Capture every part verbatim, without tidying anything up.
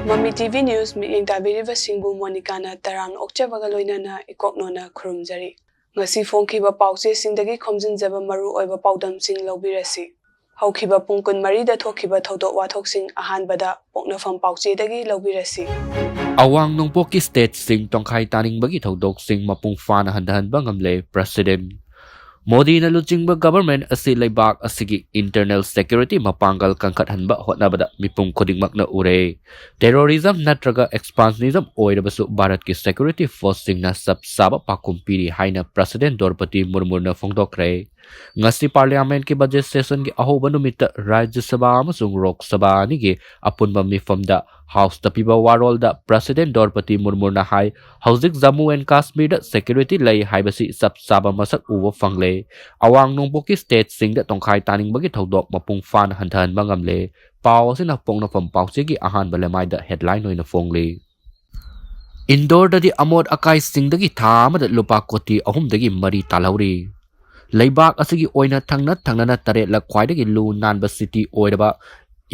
ꯃꯃꯤ T V news ꯃꯤꯠꯌꯦꯡ ꯇꯥꯕꯤꯔꯤꯕꯁꯤꯡꯕꯨ ꯃꯣꯅꯤꯀꯥꯅ ꯇꯔꯥꯝꯅ ꯑꯣꯛꯆꯕꯒ ꯂꯣꯏꯅꯅ ꯏꯀꯣꯛꯅꯣꯅ ꯈꯨꯔꯨꯝꯖꯔꯤ꯫ ꯉꯁꯤ ꯐꯣꯡꯈꯤꯕ ꯄꯥꯎꯆꯦꯁꯤꯡꯗꯒꯤ ꯈꯣꯝꯖꯤꯟꯖꯕ ꯃꯔꯨ ꯑꯣꯏꯕ ꯄꯥꯎꯗꯝꯁꯤꯡ ꯂꯧꯕꯤꯔꯁꯤ꯫ ꯍꯧꯈꯤꯕ ꯄꯨꯡ ꯀꯨꯟꯃꯔꯤꯗ ꯊꯣꯛꯈꯤꯕ ꯊꯧꯗꯣꯛ ꯋꯥꯊꯣꯛꯁꯤꯡ ꯑꯍꯥꯟꯕꯗ ꯄꯣꯛꯅꯐꯝ ꯄꯥꯎꯆꯦꯗꯒꯤ ꯂꯧꯕꯤꯔꯁꯤ꯫ ꯑꯋꯥꯡ ꯅꯣꯡꯄꯣꯛꯀꯤ ꯁ꯭ꯇꯦꯠꯁꯤꯡ ꯇꯣꯡꯈꯥꯏ ꯇꯥꯅꯤꯡꯕꯒꯤ ꯊꯧꯗꯣꯛꯁꯤꯡ ꯃꯄꯨꯡ ꯐꯥꯅ ꯍꯟꯊꯍꯟꯕ ꯉꯝꯂꯦ, ꯄ꯭ꯔꯁꯤꯗꯦꯟ ꯃꯣꯗꯤꯅ ꯂꯨꯆꯤꯡꯕ ꯒꯚꯔꯟꯃꯦꯟꯠ ꯑꯁꯤ ꯂꯩꯕꯥꯛ ꯑꯁꯤꯒꯤ ꯏꯟꯇꯔꯅꯦꯜ ꯁꯦꯀ꯭ꯌꯨꯔꯤꯇꯤ ꯃꯄꯥꯡꯒꯜ ꯀꯟꯈꯠꯍꯟꯕ ꯍꯣꯠꯅꯕꯗ ꯃꯤꯄꯨꯝ ꯈꯨꯗꯤꯡꯃꯛꯅ ꯎꯔꯦ꯫ ꯇꯦꯔꯣꯔꯤꯖꯝ ꯅꯠꯇ꯭ꯔꯒ ꯑꯦꯛꯁꯄꯥꯟꯁꯅꯤꯖꯝ ꯑꯣꯏꯔꯕꯁꯨ ꯚꯥꯔꯠꯀꯤ ꯁꯦꯀ꯭ꯌꯨꯔꯤꯇꯤ ꯐꯣꯔꯁꯁꯤꯡꯅ ꯆꯞ ꯆꯥꯕ ꯄꯥꯎꯈꯨꯝ ꯄꯤꯔꯤ ꯍꯥꯏꯅ ꯄ꯭ꯔꯁꯤꯗꯦꯟꯠ ꯗ꯭ꯔꯧꯄꯗꯤ ꯃꯨꯔꯃꯨꯅ ꯐꯣꯡꯗꯣꯛꯈ꯭ꯔꯦ꯫ ꯉꯁꯤ ꯄꯥꯔꯂꯤꯌꯥꯃꯦꯟꯠꯀꯤ ꯕꯖꯦꯠ ꯁꯦꯁꯟꯒꯤ ꯑꯍꯧꯕ ꯅꯨꯃꯤꯠꯇ ꯔꯥꯖ꯭ꯌ ꯁꯚꯥ ꯑꯃꯁꯨꯡ ꯂꯣꯛ ꯁꯚꯥ ꯑꯅꯤꯒꯤ ꯑꯄꯨꯟꯕ ꯃꯤꯐꯝꯗ ꯍꯥꯎꯁꯇ ꯄꯤꯕ ꯋꯥꯔꯣꯜꯗ ꯄ꯭ꯔꯁꯤꯗꯦꯟꯠ ꯗ꯭ꯔꯧꯄꯗꯤ ꯃꯨꯔꯃꯨꯅ ꯍꯥꯏ, ꯍꯧꯖꯤꯛ ꯖꯝꯃꯨ ꯑꯦꯟ ꯀꯥꯁꯃꯤꯔꯗ ꯁꯦꯀ꯭ꯌꯨꯔꯤꯇꯤ ꯂꯩ ꯍꯥꯏꯕꯁꯤ ꯆꯞ ꯆꯥꯕ ꯃꯁꯛ ꯎꯕ ꯐꯪꯂꯦ꯫ ꯑꯋꯥꯡ ꯅꯣꯡꯄꯣꯛꯀꯤ ꯁ꯭ꯇꯦꯠꯁꯤꯡꯗ ꯇꯣꯡꯈꯥꯏ ꯇꯥꯅꯤꯡꯕꯒꯤ ꯊꯧꯗꯣꯛ ꯃꯄꯨꯡ ꯐꯥꯅ ꯍꯟꯊꯍꯟꯕ ꯉꯝꯂꯦ꯫ ꯄꯥꯎ ꯑꯁꯤꯅ ꯄꯣꯛꯅꯐꯝ ꯄꯥꯎꯆꯦꯒꯤ ꯑꯍꯥꯟꯕ ꯂꯩꯃꯥꯏꯗ ꯍꯦꯗꯂꯥꯏꯟ ꯑꯣꯏꯅ ꯐꯣꯡꯂꯤ꯫ ꯏꯟꯗꯣꯔꯗꯗꯤ ꯑꯃꯣꯠ ꯑꯀꯥꯏꯁꯤꯡꯗꯒꯤ ꯊꯥ ꯑꯃꯗ ꯂꯨꯄꯥ ꯀꯣꯇꯤ ꯑꯍꯨꯝꯗꯒꯤ ꯃꯔꯤ ꯇꯥꯜꯍꯧꯔꯤ꯫ ꯂꯩꯕꯥꯛ ꯑꯁꯤꯒꯤ ꯑꯣꯏꯅ ꯊꯪꯅ ꯊꯪꯅꯅ ꯇꯔꯦꯠꯂꯛ ꯈ꯭ꯋꯥꯏꯗꯒꯤ ꯂꯨ ꯅꯥꯟꯕ ꯁꯤꯇꯤ ꯑꯣꯏꯔꯕ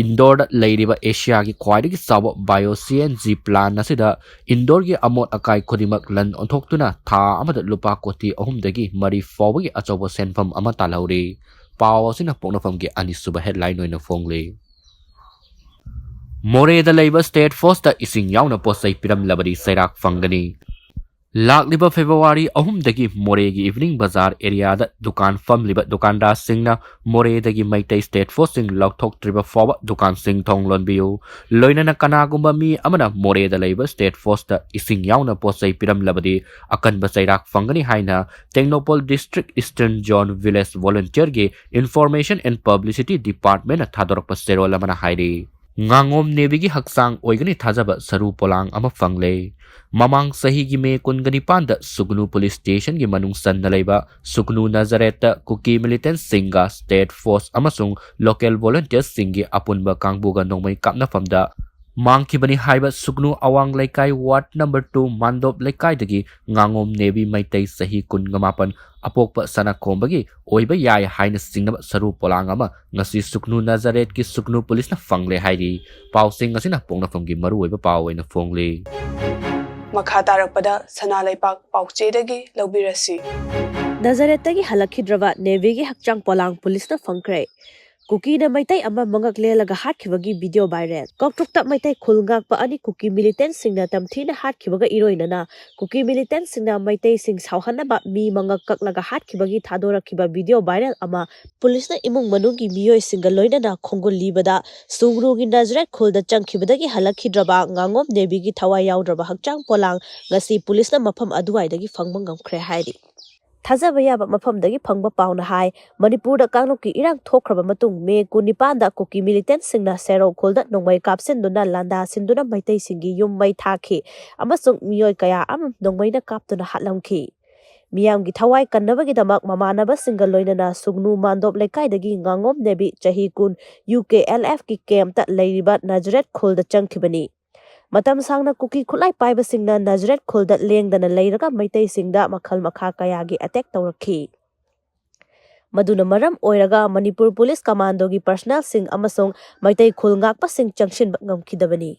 ꯏꯟꯗꯣꯔꯗ ꯂꯩꯔꯤꯕ ꯑꯦꯁꯤꯌꯥꯒꯤ ꯈ꯭ꯋꯥꯏꯗꯒꯤ ꯆꯥꯎꯕ ꯕꯥꯏꯑꯣ ꯁꯤ ꯑꯦꯟ ꯖꯤ ꯄ꯭ꯂꯥꯟ ꯑꯁꯤꯗ ꯏꯟꯗꯣꯔꯒꯤ ꯑꯃꯣꯠ ꯑꯀꯥꯏ ꯈꯨꯗꯤꯡꯃꯛ ꯂꯟ ꯑꯣꯟꯊꯣꯛꯇꯨꯅ ꯊꯥ ꯑꯃꯗ ꯂꯨꯄꯥ ꯀꯣꯇꯤ ꯑꯍꯨꯝꯗꯒꯤ ꯃꯔꯤ ꯐꯥꯎꯕꯒꯤ ꯑꯆꯧꯕ ꯁꯦꯟꯐꯝ ꯑꯃ ꯇꯥꯜꯍꯧꯔꯤ꯫ ꯄꯥꯎ ꯑꯁꯤꯅ ꯄꯣꯛꯅꯐꯝꯒꯤ ꯑꯅꯤꯁꯨꯕ ꯍꯦꯗꯂꯥꯏꯟ ꯑꯣꯏꯅ ꯐꯣꯡꯂꯤ꯫ ꯃꯣꯔꯦꯗ ꯂꯩꯕ ꯁ꯭ꯇꯦꯠ ꯐꯣꯔꯁꯇ ꯏꯁꯤꯡ ꯌꯥꯎꯅ ꯄꯣꯠ ꯆꯩ ꯄꯤꯔꯝꯂꯕꯗꯤ ꯆꯩꯔꯥꯛ ꯐꯪꯒꯅꯤ꯫ ꯂꯥꯛꯂꯤꯕ ꯐꯦꯕ꯭ꯔꯨꯋꯥꯔꯤ ꯑꯍꯨꯝꯗꯒꯤ ꯃꯣꯔꯦꯒꯤ ꯏꯚꯤꯅꯤꯡ ꯕꯖꯥꯔ ꯑꯦꯔꯤꯌꯥꯗ ꯗꯨꯀꯥꯟ ꯐꯝꯂꯤꯕ ꯗꯨꯀꯥꯟꯗꯥꯔꯁꯤꯡꯅ ꯃꯣꯔꯦꯗꯒꯤ ꯃꯩꯇꯩ ꯁ꯭ꯇꯦꯠ ꯐꯣꯔꯁꯁꯤꯡ ꯂꯧꯊꯣꯛꯇ꯭ꯔꯤꯕ ꯐꯥꯎꯕ ꯗꯨꯀꯥꯟꯁꯤꯡ ꯊꯣꯡ ꯂꯣꯟꯕꯤꯌꯨ꯫ ꯂꯣꯏꯅꯅ ꯀꯅꯥꯒꯨꯝꯕ ꯃꯤ ꯑꯃꯅ ꯃꯣꯔꯦꯗ ꯂꯩꯕ ꯁ꯭ꯇꯦꯠ ꯐꯣꯔꯁꯇ ꯏꯁꯤꯡ ꯌꯥꯎꯅ ꯄꯣꯠ ꯆꯩ ꯄꯤꯔꯝꯂꯕꯗꯤ ꯑꯀꯟꯕ ꯆꯩꯔꯥꯛ ꯐꯪꯒꯅꯤ ꯍꯥꯏꯅ Tengnoupal district eastern zone village ꯚꯣꯂꯨꯟꯇꯤꯌꯔꯒꯤ ꯏꯟꯐꯣꯔꯃꯦꯁꯟ ꯑꯦꯟ ꯄꯕ꯭ꯂꯤꯁꯤꯇꯤ ꯗꯤꯄꯥꯔꯠꯃꯦꯟꯠꯅ ꯊꯥꯗꯣꯔꯛꯄ ꯆꯦꯔꯣꯜ ꯑꯃꯅ ꯍꯥꯏꯔꯤ꯫ ꯉꯥꯉꯣꯝ ꯅꯦꯚꯤꯒꯤ ꯍꯛꯆꯥꯡ ꯑꯣꯏꯒꯅꯤ ꯊꯥꯖꯕ ꯁꯔꯨ ꯄꯣꯂꯥꯡ ꯑꯃ ꯐꯪꯂꯦ꯫ ꯃꯃꯥꯡ ꯆꯍꯤꯒꯤ ꯃꯦ ꯀꯨꯟꯒ ꯅꯤꯄꯥꯟꯗ ꯁꯨꯒꯅꯨ ꯄꯨꯂꯤꯁ ꯁ꯭ꯇꯦꯁꯟꯒꯤ ꯃꯅꯨꯡ ꯆꯟꯅ ꯂꯩꯕ ꯁꯨꯒꯅꯨ ꯅꯖꯔꯦꯠꯇ ꯀꯨꯀꯤ ꯃꯤꯂꯤꯇꯦꯟꯠꯁꯤꯡꯒ ꯁ꯭ꯇꯦꯠ ꯐꯣꯔꯁ ꯑꯃꯁꯨꯡ ꯂꯣꯀꯦꯜ ꯚꯣꯂꯨꯟꯇꯤꯌꯔꯁꯤꯡꯒꯤ ꯑꯄꯨꯟꯕ ꯀꯥꯡꯕꯨꯒ ꯅꯣꯡꯃꯩ ꯀꯥꯞꯅꯐꯝꯗ ꯃꯥꯡꯈꯤꯕꯅꯤ ꯍꯥꯏꯕ ꯁꯨꯒꯅꯨ ꯑꯋꯥꯡ ꯂꯩꯀꯥꯏ ꯋꯥꯔꯗ ꯅꯝꯕꯔ ꯇꯨ ꯃꯥꯟꯗꯣꯞ ꯂꯩꯀꯥꯏꯗꯒꯤ ꯉꯥꯉꯣꯝ ꯅꯦꯕꯤ ꯃꯩꯇꯩ ꯆꯍꯤ ꯀꯨꯟꯒ ꯃꯥꯄꯟ ꯑꯄꯣꯛꯄ ꯁꯅꯥꯈꯣꯝꯕꯒꯤ ꯑꯣꯏꯕ ꯌꯥꯏ ꯍꯥꯏꯅ ꯆꯤꯡꯅꯕ ꯁꯔꯨ ꯄꯣꯂꯥꯡ ꯑꯃ ꯉꯁꯤ ꯁꯨꯒꯅꯨ ꯅꯖꯔꯦꯠꯀꯤ ꯁꯨꯒꯅꯨ ꯄꯨꯂꯤꯁꯅ ꯐꯪꯂꯦ ꯍꯥꯏꯔꯤ꯫ ꯄꯥꯎꯁꯤꯡ ꯑꯁꯤꯅ ꯄꯣꯛꯅꯐꯝꯒꯤ ꯃꯔꯨꯑꯣꯏꯕ ꯄꯥꯎ ꯑꯣꯏꯅ ꯐꯣꯡꯂꯤ꯫ ꯃꯈꯥ ꯇꯥꯔꯛꯄꯗ ꯁꯅꯥ ꯂꯩꯄꯥꯛ ꯄꯥꯎꯆꯦꯗꯒꯤ ꯂꯧꯕꯤꯔꯁꯤ꯫ ꯅꯖꯔꯦꯠꯇꯒꯤ ꯍꯜꯂꯛꯈꯤꯗ꯭ꯔꯕ ꯅꯦꯕꯤꯒꯤ ꯍꯛꯆꯥꯡ ꯄꯣꯂꯥꯡ ꯄꯨꯂꯤꯁꯅ ꯐꯪꯈ꯭ꯔꯦ꯫ ꯀꯨꯀꯤꯅ ꯃꯩꯇꯩ ꯑꯃ ꯃꯉꯛ ꯂꯦꯜꯂꯒ ꯍꯥꯠꯈꯤꯕꯒꯤ ꯚꯤꯗꯤꯑꯣ ꯚꯥꯏꯔꯦꯜ꯫ ꯀꯥꯡꯇ꯭ꯔꯨꯛꯇ ꯃꯩꯇꯩ ꯈꯨꯜ ꯉꯥꯛꯄ ꯑꯅꯤ ꯀꯨꯀꯤ ꯃꯤꯂꯤꯇꯦꯟꯁꯤꯡꯅ ꯇꯝꯊꯤꯅ ꯍꯥꯠꯈꯤꯕꯒ ꯏꯔꯣꯏꯅꯅ ꯀꯨꯀꯤ ꯃꯤꯂꯤꯇꯦꯟꯁꯤꯡꯅ ꯃꯩꯇꯩꯁꯤꯡ ꯁꯥꯎꯍꯟꯅꯕ ꯃꯤ ꯃꯉꯛ ꯀꯛꯂꯒ ꯍꯥꯠꯈꯤꯕꯒꯤ ꯊꯥꯗꯣꯔꯛꯈꯤꯕ ꯚꯤꯗꯤꯑꯣ ꯚꯥꯏꯔꯦꯜ ꯑꯃ ꯄꯨꯂꯤꯁꯅ ꯏꯃꯨꯡ ꯃꯅꯨꯡꯒꯤ ꯃꯤꯑꯣꯏꯁꯤꯡꯒ ꯂꯣꯏꯅꯅ ꯈꯣꯡꯒꯨꯜ ꯂꯤꯕꯗ ꯁꯨꯒ꯭ꯔꯨꯒꯤ ꯅꯖꯔꯦꯠ ꯈꯨꯜꯗ ꯆꯪꯈꯤꯕꯗꯒꯤ ꯍꯜꯂꯛꯈꯤꯗ꯭ꯔꯕ ꯉꯥꯉꯣꯝ ꯅꯦꯕꯤꯒꯤ ꯊꯋꯥꯏ ꯌꯥꯎꯗ꯭ꯔꯕ ꯍꯛꯆꯥꯡ ꯄꯣꯂꯥꯡ ꯉꯁꯤ ꯄꯨꯂꯤꯁꯅ ꯃꯐꯝ ꯑꯗꯨꯋꯥꯏꯗꯒꯤ ꯐꯪꯕ ꯉꯝꯈ꯭ꯔꯦ ꯍꯥꯏꯔꯤ꯫ ꯊꯥꯖꯕ ꯌꯥꯕ ꯃꯐꯝꯗꯒꯤ ꯐꯪꯕ ꯄꯥꯎꯅ ꯍꯥꯏ, ꯃꯅꯤꯄꯨꯔꯗ ꯀꯥꯡꯂꯨꯞꯀꯤ ꯏꯔꯥꯡ ꯊꯣꯛꯈ꯭ꯔꯕ ꯃꯇꯨꯡ ꯃꯦ ꯀꯨꯟꯅꯤꯄꯥꯟꯗ ꯀꯨꯀꯤ ꯃꯤꯂꯤꯇꯦꯟꯁꯤꯡꯅ ꯁꯦꯔꯧ ꯈꯨꯜꯗ ꯅꯣꯡꯃꯩ ꯀꯥꯞꯁꯤꯟꯗꯨꯅ ꯂꯥꯟꯗꯥ ꯁꯤꯟꯗꯨꯅ ꯃꯩꯇꯩꯁꯤꯡꯒꯤ ꯌꯨꯝ ꯃꯩ ꯊꯥꯈꯤ ꯑꯃꯁꯨꯡ ꯃꯤꯑꯣꯏ ꯀꯌꯥ ꯑꯃ ꯅꯣꯡꯃꯩꯅ ꯀꯥꯞꯇꯨꯅ ꯍꯥꯠꯂꯝꯈꯤ꯫ ꯃꯤꯌꯥꯝꯒꯤ ꯊꯋꯥꯏ ꯀꯟꯅꯕꯒꯤꯗꯃꯛ ꯃꯃꯥꯟꯅꯕꯁꯤꯡꯒ ꯂꯣꯏꯅꯅ ꯁꯨꯒꯅꯨ ꯃꯥꯟꯗꯣꯞ ꯂꯩꯀꯥꯏꯗꯒꯤ ꯉꯥꯉꯣꯝ ꯅꯦꯕꯤ ꯆꯍꯤ ꯀꯨꯟ ꯌꯨ ꯀꯦ ꯑꯦꯜ ꯑꯦꯐꯀꯤ ꯀꯦꯝꯞꯇ ꯂꯩꯔꯤꯕ ꯅꯖꯔꯦꯠ ꯈꯨꯜꯗ ꯆꯪꯈꯤꯕꯅꯤ꯫ ꯃꯇꯝ ꯁꯥꯡꯅ ꯀꯨꯀꯤ ꯈꯨꯠꯂꯥꯏ ꯄꯥꯏꯕꯁꯤꯡꯅ ꯅꯖꯔꯦꯠ ꯈꯨꯜꯗ ꯂꯦꯡꯗꯅ ꯂꯩꯔꯒ ꯃꯩꯇꯩꯁꯤꯡꯗ ꯃꯈꯜ ꯃꯈꯥ ꯀꯌꯥꯒꯤ ꯑꯦꯇꯦꯛ ꯇꯧꯔꯛꯈꯤ꯫ ꯃꯗꯨꯅ ꯃꯔꯝ ꯑꯣꯏꯔꯒ ꯃꯅꯤꯄꯨꯔ ꯄꯨꯂꯤꯁ ꯀꯃꯥꯟꯗꯣꯒꯤ ꯄꯔꯁꯅꯦꯜꯁꯤꯡ ꯑꯃꯁꯨꯡ ꯃꯩꯇꯩ ꯈꯨꯜ ꯉꯥꯛꯄꯁꯤꯡ ꯆꯪꯁꯤꯟꯕ ꯉꯝꯈꯤꯗꯕꯅꯤ꯫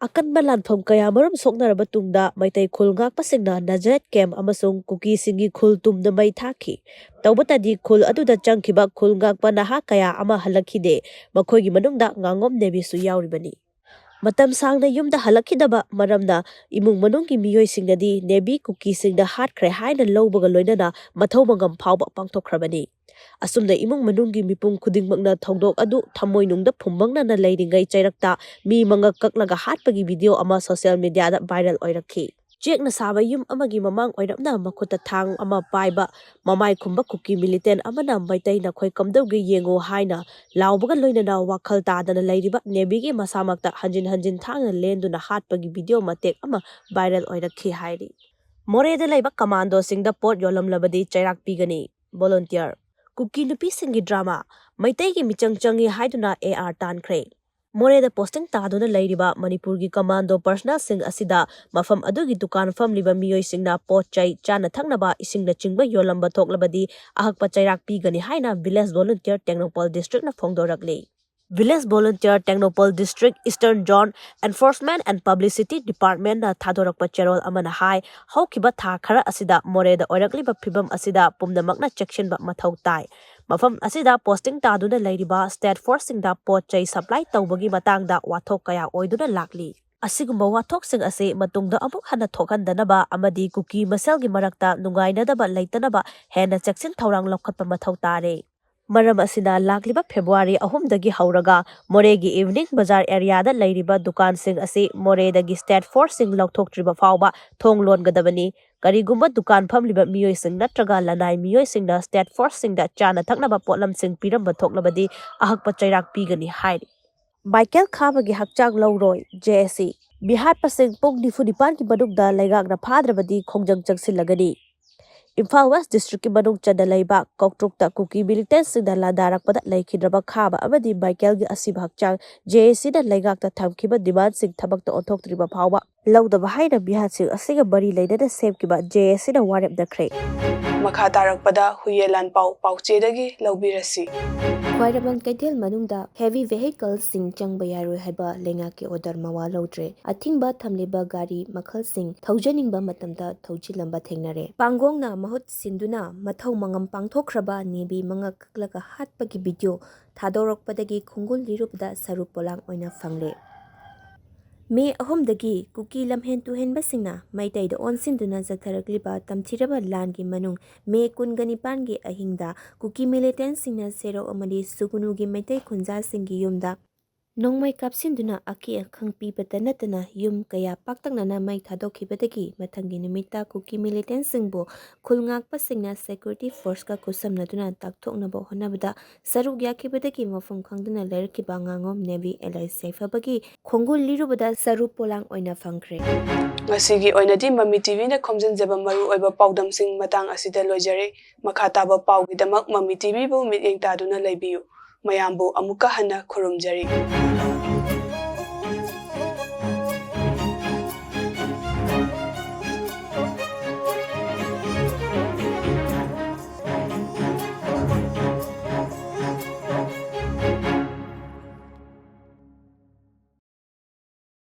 ꯑꯀꯟꯕ ꯂꯥꯟꯐꯝ ꯀꯌꯥꯃꯔꯨꯝ ꯁꯣꯛꯅꯔꯕ ꯇꯨꯡꯗ ꯃꯩꯇꯩ ꯈꯨꯜ ꯉꯥꯛꯄꯁꯤꯡꯅ ꯅꯖꯔꯦꯠ ꯀꯦꯝꯞ ꯑꯃꯁꯨꯡ ꯀꯨꯀꯤꯁꯤꯡꯒꯤ ꯈꯨꯜ ꯇꯨꯝꯗ ꯃꯩ ꯊꯥꯈꯤ꯫ ꯇꯧꯕꯇꯗꯤ ꯈꯨꯜ ꯑꯗꯨꯗ ꯆꯪꯈꯤꯕ ꯈꯨꯜ ꯉꯥꯛꯄ ꯅꯍꯥ ꯀꯌꯥ ꯑꯃ ꯍꯜꯂꯛꯈꯤꯗꯦ꯫ ꯃꯈꯣꯏꯒꯤ ꯃꯅꯨꯡꯗ ꯉꯥꯉꯣꯝ ꯅꯦꯕꯤꯁꯨ ꯌꯥꯎꯔꯤꯕꯅꯤ꯫ ꯃꯇꯝ ꯁꯥꯡꯅ ꯌꯨꯝꯗ ꯍꯜꯂꯛꯈꯤꯗꯕ ꯃꯔꯝꯅ ꯏꯃꯨꯡ ꯃꯅꯨꯡꯒꯤ ꯃꯤꯑꯣꯏꯁꯤꯡꯅꯗꯤ ꯅꯦꯕꯤ ꯀꯨꯀꯤꯁꯤꯡꯅ ꯍꯥꯠꯈ꯭ꯔꯦ ꯍꯥꯏꯅ ꯂꯧꯕꯒ ꯂꯣꯏꯅꯅ ꯃꯊꯧ ꯃꯉꯝ ꯐꯥꯎꯕ ꯄꯥꯡꯊꯣꯛꯈ꯭ꯔꯕꯅꯤ꯫ ꯑꯁꯨꯝꯅ ꯏꯃꯨꯡ ꯃꯅꯨꯡꯒꯤ ꯃꯤꯄꯨꯝ ꯈꯨꯗꯤꯡꯃꯛꯅ ꯊꯧꯗꯣꯛ ꯑꯗꯨ ꯊꯃꯣꯏꯅꯨꯡꯗ ꯐꯨꯝꯕꯪꯅꯅ ꯂꯩꯔꯤꯉꯩ ꯆꯩꯔꯛꯇ ꯃꯤ ꯃꯉꯛ ꯀꯛꯂꯒ ꯍꯥꯠꯄꯒꯤ ꯚꯤꯗꯤꯑꯣ ꯑꯃ ꯁꯣꯁꯤꯌꯦꯜ ꯃꯤꯗꯤꯌꯥꯗ ꯚꯥꯏꯔꯦꯜ ꯑꯣꯏꯔꯛꯈꯤ꯫ ꯆꯦꯛꯅ ꯁꯥꯕ ꯌꯨꯝ ꯑꯃꯒꯤ ꯃꯃꯥꯡ ꯑꯣꯏꯔꯞꯅ ꯃꯈꯨꯠꯇ ꯊꯥꯡ ꯑꯃ ꯄꯥꯏꯕ ꯃꯃꯥꯏ ꯈꯨꯝꯕ ꯀꯨꯀꯤ ꯃꯤꯂꯤꯇꯦꯟ ꯑꯃꯅ ꯃꯩꯇꯩ ꯅꯈꯣꯏ ꯀꯝꯗꯧꯒꯦ ꯌꯦꯡꯉꯨ ꯍꯥꯏꯅ ꯂꯥꯎꯕꯒ ꯂꯣꯏꯅꯅ ꯋꯥꯈꯜ ꯇꯥꯗꯅ ꯂꯩꯔꯤꯕ ꯅꯦꯕꯤꯒꯤ ꯃꯁꯥꯃꯛꯇ ꯍꯟꯖꯤꯟ ꯍꯟꯖꯤꯟ ꯊꯥꯡꯅ ꯂꯦꯟꯗꯨꯅ ꯍꯥꯠꯄꯒꯤ ꯚꯤꯗꯤꯑꯣ ꯃꯇꯦꯛ ꯑꯃ ꯚꯥꯏꯔꯦꯜ ꯑꯣꯏꯔꯛꯈꯤ ꯍꯥꯏꯔꯤ꯫ ꯃꯣꯔꯦꯗ ꯂꯩꯕ ꯀꯃꯥꯟꯗꯣꯁꯤꯡꯗ ꯄꯣꯠ ꯌꯣꯜꯂꯝꯂꯕꯗꯤ ꯆꯩꯔꯥꯛ ꯄꯤꯒꯅꯤ꯫ ꯚꯣꯂꯨꯟꯇꯤꯌꯔ꯫ ꯀꯨꯀꯤ ꯅꯨꯄꯤꯁꯤꯡꯒꯤ ꯗ꯭ꯔꯃꯥ꯫ ꯃꯩꯇꯩꯒꯤ ꯃꯤꯆꯪ ꯆꯪꯏ ꯍꯥꯏꯗꯨꯅ ꯑꯦ ꯑꯥꯔ ꯇꯥꯟꯈ꯭ꯔꯦ꯫ ꯃꯣꯔꯦꯗ ꯄꯣꯁꯇꯤꯡ ꯇꯥꯗꯨꯅ ꯂꯩꯔꯤꯕ ꯃꯅꯤꯄꯨꯔꯒꯤ ꯀꯃꯥꯟꯗꯣ ꯄꯔꯁꯅꯦꯜꯁꯤꯡ ꯑꯁꯤꯗ ꯃꯐꯝ ꯑꯗꯨꯒꯤ ꯗꯨꯀꯥꯟ ꯐꯝꯂꯤꯕ ꯃꯤꯑꯣꯏꯁꯤꯡꯅ ꯄꯣꯠ ꯆꯩ, ꯆꯥꯅ ꯊꯛꯅꯕ, ꯏꯁꯤꯡꯅꯆꯤꯡꯕ ꯌꯣꯜꯂꯝꯕ ꯊꯣꯛꯂꯕꯗꯤ ꯑꯍꯛꯄ ꯆꯩꯔꯥꯛ ꯄꯤꯒꯅꯤ ꯍꯥꯏꯅ ꯚꯤꯂꯦꯖ ꯚꯣꯂꯨꯟꯇꯤꯌꯔ ꯇꯦꯡꯅꯧꯄꯜ ꯗꯤꯁꯇ꯭ꯔꯤꯛꯅ ꯐꯣꯡꯗꯣꯔꯛꯂꯤ꯫ Village volunteer Tengnoupal district eastern zone enforcement and publicity ꯗꯤꯄꯥꯔꯠꯃꯦꯟꯅ ꯊꯥꯗꯣꯔꯛꯄ ꯆꯦꯔꯣꯜ ꯑꯃꯅ ꯍꯥꯏ, ꯍꯧꯈꯤꯕ ꯊꯥ ꯈꯔ ꯑꯁꯤꯗ ꯃꯣꯔꯦꯗ ꯑꯣꯏꯔꯛꯂꯤꯕ ꯐꯤꯕꯝ ꯑꯁꯤꯗ ꯄꯨꯝꯅꯃꯛꯅ ꯆꯦꯛꯁꯤꯟꯕ ꯃꯊꯧ ꯇꯥꯏ꯫ ꯃꯐꯝ ꯑꯁꯤꯗ ꯄꯣꯁꯇꯤꯡ ꯇꯥꯗꯨꯅ ꯂꯩꯔꯤꯕ ꯁ꯭ꯇꯦꯠ ꯐꯣꯔꯁꯁꯤꯡꯗ ꯄꯣꯠ ꯆꯩ ꯁꯄ꯭ꯂꯥꯏ ꯇꯧꯕꯒꯤ ꯃꯇꯥꯡꯗ ꯋꯥꯊꯣꯛ ꯀꯌꯥ ꯑꯣꯏꯗꯨꯅ ꯂꯥꯛꯂꯤ꯫ ꯑꯁꯤꯒꯨꯝꯕ ꯋꯥꯊꯣꯛꯁꯤꯡ ꯑꯁꯤ ꯃꯇꯨꯡꯗ ꯑꯃꯨꯛ ꯍꯟꯅ ꯊꯣꯛꯍꯟꯗꯅꯕ ꯑꯃꯗꯤ ꯀꯨꯀꯤ ꯃꯁꯦꯜꯒꯤ ꯃꯔꯛꯇ ꯅꯨꯡꯉꯥꯏꯅꯗꯕ ꯂꯩꯇꯅꯕ ꯍꯦꯟꯅ ꯆꯦꯛꯁꯤꯟ ꯊꯧꯔꯥꯡ ꯂꯧꯈꯠꯄ ꯃꯊꯧ ꯇꯥꯔꯦ꯫ ꯃꯔꯝ ꯑꯁꯤꯅ ꯂꯥꯛꯂꯤꯕ ꯐꯦꯕ꯭ꯔꯨꯋꯥꯔꯤ ꯑꯍꯨꯝꯗꯒꯤ ꯍꯧꯔꯒ ꯃꯣꯔꯦꯒꯤ ꯏꯚꯤꯅꯤꯡ ꯕꯖꯥꯔ ꯑꯦꯔꯤꯌꯥꯗ ꯂꯩꯔꯤꯕ ꯗꯨꯀꯥꯟꯁꯤꯡ ꯑꯁꯤ ꯃꯣꯔꯦꯗꯒꯤ ꯁ꯭ꯇꯦꯠ ꯐꯣꯔꯁꯁꯤꯡ ꯂꯧꯊꯣꯛꯇ꯭ꯔꯤꯕ ꯐꯥꯎꯕ ꯊꯣꯡ ꯂꯣꯟꯒꯗꯕꯅꯤ꯫ ꯀꯔꯤꯒꯨꯝꯕ ꯗꯨꯀꯥꯟ ꯐꯝꯂꯤꯕ ꯃꯤꯑꯣꯏꯁꯤꯡ ꯅꯠꯇ꯭ꯔꯒ ꯂꯅꯥꯏ ꯃꯤꯑꯣꯏꯁꯤꯡꯅ ꯁ꯭ꯇꯦꯠ ꯐꯣꯔꯁꯁꯤꯡꯗ ꯆꯥꯅ ꯊꯛꯅꯕ ꯄꯣꯠꯂꯝꯁꯤꯡ ꯄꯤꯔꯝꯕ ꯊꯣꯛꯂꯕꯗꯤ ꯑꯍꯛꯄ ꯆꯩꯔꯥꯛ ꯄꯤꯒꯅꯤ ꯍꯥꯏꯔꯤ꯫ ꯃꯥꯏꯀꯦꯜ ꯈꯥꯕꯒꯤ ꯍꯛꯆꯥꯡ ꯂꯧꯔꯣꯏ, ꯖꯦ ꯑꯦ ꯁꯤ꯫ ꯃꯤꯍꯥꯠꯄꯁꯤꯡ ꯄꯨꯡ ꯅꯤꯐꯨ ꯅꯤꯄꯥꯟꯒꯤ ꯃꯅꯨꯡꯗ ꯂꯩꯉꯥꯛꯅ ꯐꯥꯗ꯭ꯔꯕꯗꯤ ꯈꯣꯡꯖꯪ ꯆꯪꯁꯤꯜꯂꯒꯅꯤ꯫ ꯏꯝꯐꯥꯜ ꯋꯦꯁ ꯗꯤꯁꯇ꯭ꯔꯤꯛꯀꯤ ꯃꯅꯨꯡ ꯆꯟꯅ ꯂꯩꯕ ꯀꯧꯇ꯭ꯔꯨꯛꯇ ꯀꯨꯀꯤ ꯃꯤꯂꯤꯇꯦꯟꯠꯁꯤꯡꯅ ꯂꯥꯟꯗꯥꯔꯛꯄꯗ ꯂꯩꯈꯤꯗ꯭ꯔꯕ ꯈꯥꯕ ꯑꯃꯗꯤ ꯃꯥꯏꯀꯦꯜꯒꯤ ꯑꯁꯤꯕ ꯍꯛꯆꯥꯡ ꯖꯦ ꯑꯦ ꯁꯤꯅ ꯂꯩꯉꯥꯛꯇ ꯊꯝꯈꯤꯕ ꯗꯤꯃꯥꯟꯁꯤꯡ ꯊꯕꯛꯇ ꯑꯣꯟꯊꯣꯛꯇ꯭ꯔꯤꯕ ꯐꯥꯎꯕ ꯂꯧꯗꯕ ꯍꯥꯏꯅ ꯃꯤꯍꯥꯠꯁꯤꯡ ꯑꯁꯤꯒ ꯃꯔꯤ ꯂꯩꯅꯅ ꯁꯦꯝꯈꯤꯕ ꯖꯦ ꯑꯦ ꯁꯤꯅ ꯋꯥꯔꯦꯞ ꯅꯈ꯭ꯔꯦ꯫ ꯃꯈꯥ ꯇꯥꯔꯛꯄꯗ ꯍꯨꯏꯌꯦ ꯂꯥꯟꯄꯥꯎ ꯄꯥꯎꯆꯦꯗꯒꯤ ꯂꯧꯕꯤꯔꯁꯤ꯫ ꯈ꯭ꯋꯥꯏꯔꯝꯕꯟ ꯀꯩꯊꯦꯜ ꯃꯅꯨꯡꯗ heavy vehicleꯁꯤꯡ ꯆꯪꯕ ꯌꯥꯔꯣꯏ ꯍꯥꯏꯕ ꯂꯩꯉꯥꯛꯀꯤ order ꯃꯋꯥ ꯂꯧꯗ꯭ꯔꯦ꯫ ꯑꯊꯤꯡꯕ ꯊꯝꯂꯤꯕ ꯒꯥꯔꯤ ꯃꯈꯜꯁꯤꯡ ꯊꯧꯖꯅꯤꯡꯕ ꯃꯇꯝꯗ ꯊꯧꯖꯤꯜꯂꯝꯕ ꯊꯦꯡꯅꯔꯦ꯫ ꯄꯥꯡꯒꯣꯡꯅ ꯃꯍꯨꯠ ꯁꯤꯟꯗꯨꯅ ꯃꯊꯧ ꯃꯉꯝ ꯄꯥꯡꯊꯣꯛꯈ꯭ꯔꯕ ꯅꯦꯕꯤ ꯃꯉꯛ ꯀꯛꯂꯒ ꯍꯥꯠꯄꯒꯤ video ꯊꯥꯗꯣꯔꯛꯄꯗꯒꯤ ꯈꯣꯡꯒꯨꯜ ꯂꯤꯔꯨꯕꯗ ꯁꯔꯨ ꯄꯣꯂꯥꯡ ꯑꯣꯏꯅ ꯐꯪꯂꯦ꯫ ꯃꯦ ꯑꯍꯨꯝꯗꯒꯤ ꯀꯨꯀꯤ ꯂꯝꯍꯦꯟ ꯇꯨꯍꯦꯟꯕꯁꯤꯡꯅ ꯃꯩꯇꯩꯗ ꯑꯣꯟꯁꯤꯟꯗꯨꯅ ꯆꯠꯊꯔꯛꯂꯤꯕ ꯇꯝꯊꯤꯔꯕ ꯂꯥꯟꯒꯤ ꯃꯅꯨꯡ ꯃꯦ ꯀꯨꯟꯒ ꯅꯤꯄꯥꯟꯒꯤ ꯑꯍꯤꯡꯗ ꯀꯨꯀꯤ ꯃꯤꯂꯤꯇꯦꯟꯠꯁꯤꯡꯅ ꯁꯦꯔꯧ ꯑꯃꯗꯤ ꯁꯨꯒꯨꯅꯨꯒꯤ ꯃꯩꯇꯩ ꯈꯨꯟꯖꯥꯁꯤꯡꯒꯤ ꯌꯨꯝꯗ ꯅꯣꯡꯃꯩ ꯀꯥꯞꯁꯤꯟꯗꯨꯅ ꯑꯀꯤ ꯑꯈꯪ ꯄꯤꯕꯇ ꯅꯠꯇꯅ ꯌꯨꯝ ꯀꯌꯥ ꯄꯥꯛꯇꯛꯅꯅ ꯃꯩ ꯊꯥꯗꯣꯛꯈꯤꯕꯗꯒꯤ ꯃꯊꯪꯒꯤ ꯅꯨꯃꯤꯠꯇ ꯀꯨꯀꯤ ꯃꯤꯂꯤꯇꯦꯟꯠꯁꯤꯡꯕꯨ ꯈꯨꯜ ꯉꯥꯛꯄꯁꯤꯡꯅ security forceꯀ ꯈꯨꯠꯁꯝꯅꯗꯨꯅ ꯇꯥꯛꯊꯣꯛꯅꯕ ꯍꯣꯠꯅꯕꯗ ꯁꯔꯨꯛ ꯌꯥꯈꯤꯕꯗꯒꯤ ꯃꯐꯝ ꯈꯪꯗꯅ ꯂꯩꯔꯛꯈꯤꯕ ꯉꯥꯉꯣꯝ ꯅꯦꯕꯤ ꯑꯦꯂꯥꯏꯁ ꯌꯥꯏꯐꯕꯒꯤ ꯈꯣꯡꯒꯨꯜ ꯂꯤꯔꯨꯕꯗ ꯁꯔꯨ ꯄꯣꯂꯥꯡ ꯑꯣꯏꯅ ꯐꯪꯈ꯭ꯔꯦ꯫ ꯉꯁꯤꯒꯤ ꯑꯣꯏꯅꯗꯤ ꯃꯃꯤ ꯇꯤꯚꯤꯅ ꯈꯣꯝꯖꯤꯟꯖꯕ ꯃꯔꯨꯑꯣꯏꯕ ꯄꯥꯎꯗꯝꯁꯤꯡ ꯃꯇꯥꯡ ꯑꯁꯤꯗ ꯂꯣꯏꯖꯔꯦ꯫ ꯃꯈꯥ ꯇꯥꯕ ꯄꯥꯎꯒꯤꯗꯃꯛ ꯃꯃꯤ ꯇꯤꯚꯤꯕꯨ ꯃꯤꯠꯌꯦꯡ ꯇꯥꯗꯨꯅ ꯂꯩꯕꯤꯌꯨ꯫ ꯃꯌꯥꯝꯕꯨ ꯑꯃꯨꯛꯀ ꯍꯟꯅ ꯈꯨꯔꯨꯝꯖꯔꯤ꯫